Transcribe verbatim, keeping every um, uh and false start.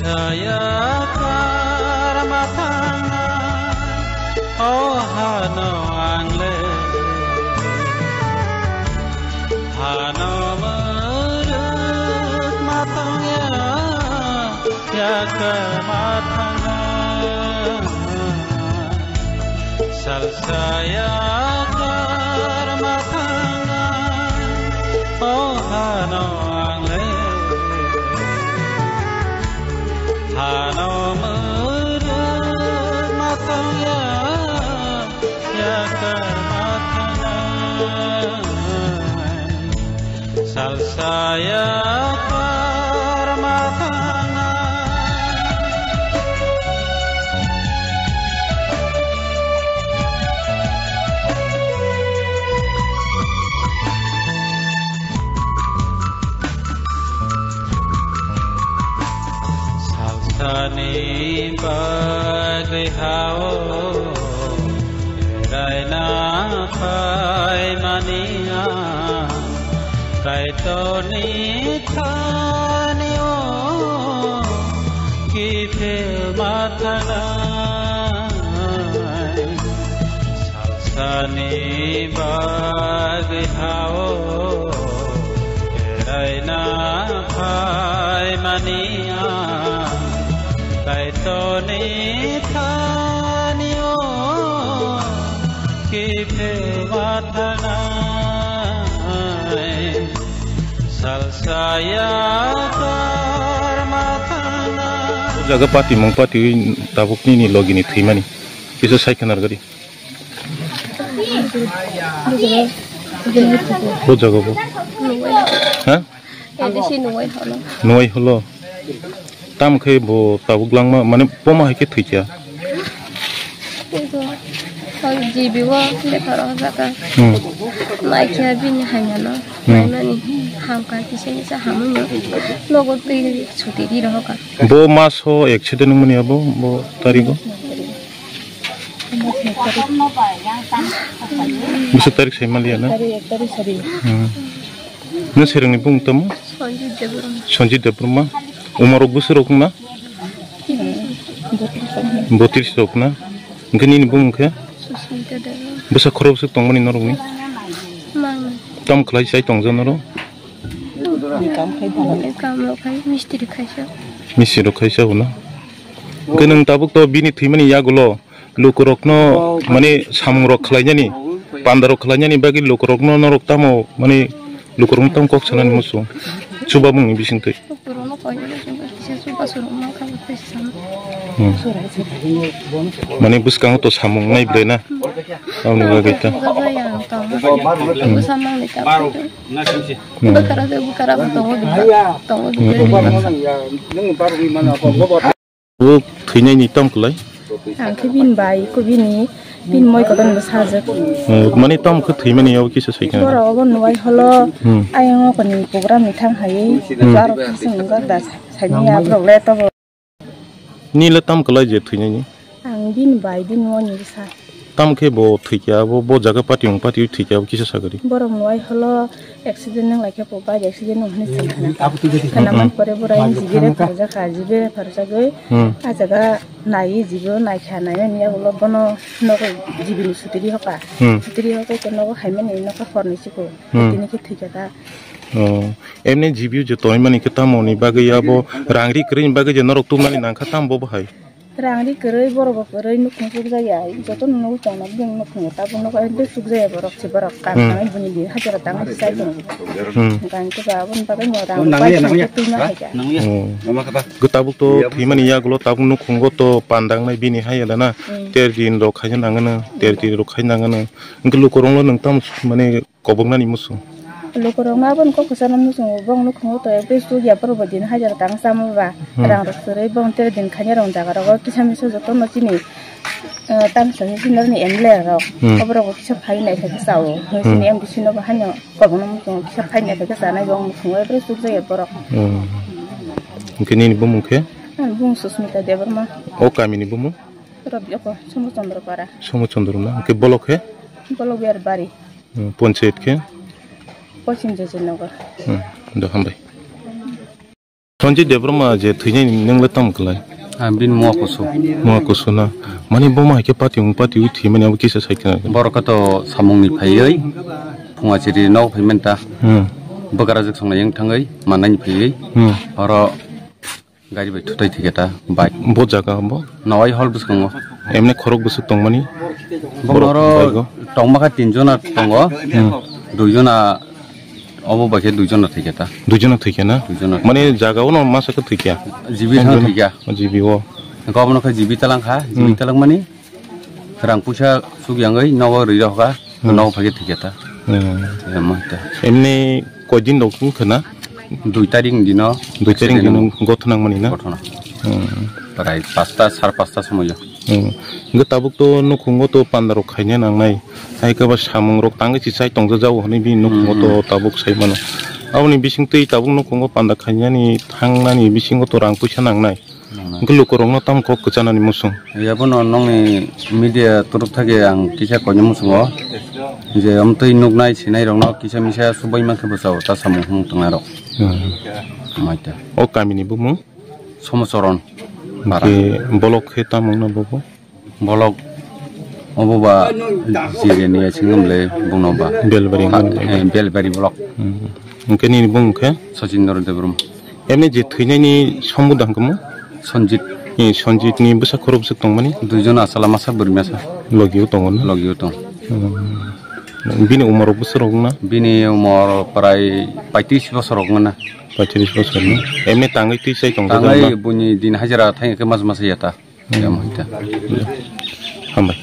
Saya karma thangnai, o hano ang le. Hano muruk ma tongya, ya karma thangnai. Salsa yakar ma thangnai, o hano ang le. Hano muruk ma tongya, yakar ma thangnai. Salsa yakar ma thangnai. Salsani bagwi hao raina phaimani ang Kaitorni thani o kiphil ma thangnai. Salsani bagwi hao raina phaimani ang Kaitorni thani o kiphil ma thangnai. Salsa yakar ma thangnai. O jaga patimung patiwi tabuk nini logini thwimani kisa sai khwnar gari. O jaga bo. Ha? Nuwai holo. Tam khe bo tabuk langma, mane boma hai khe thwikya. Jibi o lekharo jaga. Hmm. Naikhe bini haino. Hmm. Nainani hamkha kisa kisa hamwi no. Nogo twi chuti di rohoka. Bo maso accident wngmani abo, bo tarigo? Bwswk tarik sai maliya na? Tarik ek tarik sari. Hmm. Nw serengni bung tamo? Sanjit Debbarma. Sanjit Debbarma. Umarok bwswk rok na? Botiris rok na? Hwnkhe nini bung khe? Susmita Debbarma. Bwsa khorok bwswk tongmani norokni? Mang. Tam khlai sai tongja norok? Kam khai, mistri khaisa. Mistri rok khaisa hwna? Hwnkhe nwng tabuk to bini thwimani yagulo lukurokno mane samungrok khlainani, pandarok khlainani bagwi lukurokno norok tamo mane lukurokno tamo kok sanani muchung? Chuba bungni bisingtwi. Lukurokno koi kisa chuba suruk ma kha kisa. Hmm. Mane bwskango to samung nai ble na. Aboni bagwi ta. Chuba jaya ang tamo. Hmm. Bwsa mangni ta. Hmm. Bwkara je bwkara bo tongo dukha. Tongo dukha. Hmm. Bo thwinaini tamo kwlai? Ang khe bini bai, ko bini, bini moi kotor ni bwsajwk. Oh, mane tamo khe thwimani abo kisa sai kha? Borok obo nuwai holo, hmm, ayang okoni program ni thang hai, hmm, aro kisa wngkha da, saini aborok le tobo. Nini le tamo kwlai je thwinaini? Ang bini bai, bini moi ni bwsa. Tamo khe bo thwikya, abo bo jaga pati wng pati thwikya, abo kisa sagari. Borok nuwai holo accident wng lai khe bo bike accident wng hwnwi sankha. Khwnaman pore borai jibi re pharjakha, jibi re pharjagwi, hmm, ah jaga naiwi jibo naikha, nainani yagulo bono nogo jibi ni sutiri hoka. Hmm. Sutiri hoka khe nogo haimani nogo horni siko. Hmm. Tini khe thwikha ta. Oh, emni jibi je toimani khe tamoni bagwi abo rang ri kwrwini bagwi je norok tubunani nangkha tamo bo hai? Rang ri kwrwi, borok bo kwrwi, nukhung chukjaya, jotono nugwi tongno bini nukhungo tabuk nugo, abo chukjaya borok se, borok kam, hmm, tangwi bini di hajira tangwi chai tongo. Hmm. Hwnkhe aboni bagwi no rang bai se twi ma hai kha. Oh. Tabuk to thwimani yagulo tabuk nukhungo to pandangnai bini hai da na. Hmm. Ter din rok khaina nangano, ter din rok khaina nangano. Hwnkhe lukurokno nwng tamo mane koboknani muchung. Lukurokno aboni kok kwchangno muchungo, bongni nukhungo to Facebook ya borok bo din hajira tang chama ba, hmm, rang rok chwrwi bong tere din khaina rok jaga rogo kisa misa jotono chini, eh, tamsa ni senior ni M L A rok, hmm, oborok bo kisa phai naithok khe chao, hmm, chini M D C no bo haino kobokno muchungo kisa phai naithok khe chanai bong muchungo ebre chukjaya borok. Hmm. Hwnkhe nini bumung khe? Ani bumung Susmita Debbarma. O kamini bumung? Robioko, Somo Chandra para. Somo Chandra na? Hwnkhe bolok khe? Bolok Biarbari. Hmm, ponchayat khe? Pochim Jojinagar. Hmm, do hambai. Sanjay Debbarma je thwinai nwng le tamo kwlai? Ah, bini mua kusu. Mua kusu na. Mani bo ma haikhe pati wng pati wi thwi mani abo kisa sai khna. Borok khe to samung ni phaiwi phunga chiri nok phai manta. Hmm. Bwkara jwk song yang thangwi manani phaiwi. Hmm. Oro gari bai thutai thiketa bike. Bo jaga bo? Nawai hol bwskango. Emne khorok bwswk tongmani? Borok oro bike o? Tongma kha tin jona tongo. Hmm. Dui jona Obo bai khe duijon na thwikhe ta. Duijon na thwikhe na? Duijon na. Mane jaga o no masa khe thwikya? Jibi thang thwikya. Jibi o. Gobono khe jibi talang kha, jibi Hmm. talang mani rang puisa suk yangwi nogo rwi rok kha, Hmm. nogo phai khe thwikhe ta. Hmm. Emo ta. Emni koi din rok wng khe na? Dui tarik ni dino. Dui tarik ni dino gothona mani na? Gothona. Hmm. Prai pasta, sar pasta somoyo. Hmm. Hingke tabuk to nukhungo to panda rok khaina nangnai. Hai khe ba samung rok tangwi si chai tongjajago hwnwi bini nukhungo to Hmm. tabuk sai mano. Aboni bising twi tabuk nukhungo panda khainani thangnani bisingo to rang puisa nangnai. Nangnai. Hingke lukurokno tamo kok kwchanani muchung. Yabono nongni media torok thake ang kisa koina muchungo je amtwi nuknai sinai rokno kisa misa subai mankhe bwsao ta samung hung tongnai rok. Hmm. Maita. O kamini bumung? Somosoron. Bara. Hingke bolok khe tamo wngna bobo? Bolok obo ba Jireni asing wngmle bungno ba. Belbari Ha, wngmle. Eh, Belbari bolok. Hmm. Hingke nini bung khe? Sachindra Debrum. Emni je thwinani sombuda hwnkhe mo? Sanjit. Eh, Sanjit ni bwsa khorok bwswk tongmani? Duijon asala masa bwrwi masa. Logio tongo na? Logio tong. Hmm. Bini umor bwswk rok na? Bini umor prai paitris bosor rok na. Paitris bosor na? Emni tangwi twi chai tong Tangwi jajak na? Buini din hajira thang khe mas mas ya ta. Hmm. Ya mo ta. Hambai.